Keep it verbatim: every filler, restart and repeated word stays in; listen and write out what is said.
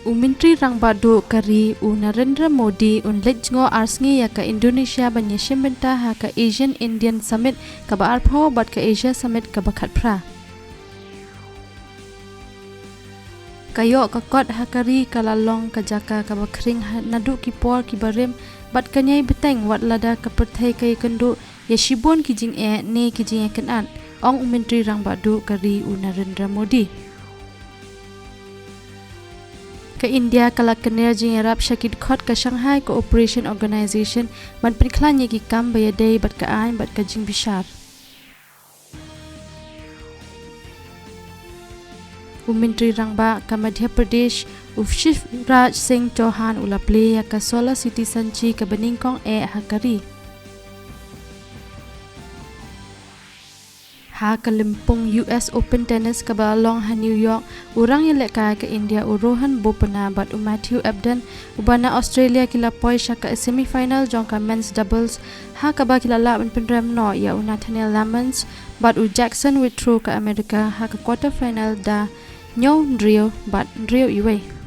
U Myntri Rangbah Duh ka ri u Narendra Modi un leit jngoh ar sngi ïa ka Indonesia ban ïashim bynta ha ka Asian Indian Summit kaba arphew bad ka Asia Summit kaba khatphra. Ka ïoh ka kot ha ka ri ka la long ka jaka kaba khring ha naduh ki por kiba rim bad ka ñiai bteng wat lada ka pyrthei ka ïakynduh ïa shibun ki jingeh ne ki jingïakynad, ong u Myntri Rangbah Duh ka ri u Narendra Modi. Ka India ka la kyner jingïarap sha ki dkhot ka Shanghai Cooperation Organization ban pynkhlaiñ ïa ki kam ba ïadei bad ka aiñ bad ka jingbishar. U Myntri Rangbah ka Madhya Pradesh u Shivraj Singh Chouhan u la plie ïa ka Solar City Sanchi kaba nyngkong eh ha ka ri. Ha ka lympung U S Open Tennis kaba long ha New York, u rangïalehkai ka India u Rohan Bopanna bad u Matthew Ebden uba na Australia ki la poi sha ka semi-final jong ka men's doubles, ha kaba ki la lah ban pynrem noh ïa u Nathaniel Lamons bad u Jackson Withrow ka Amerika ha ka quarter final da hynñiew hynriew bad hynriew iwei.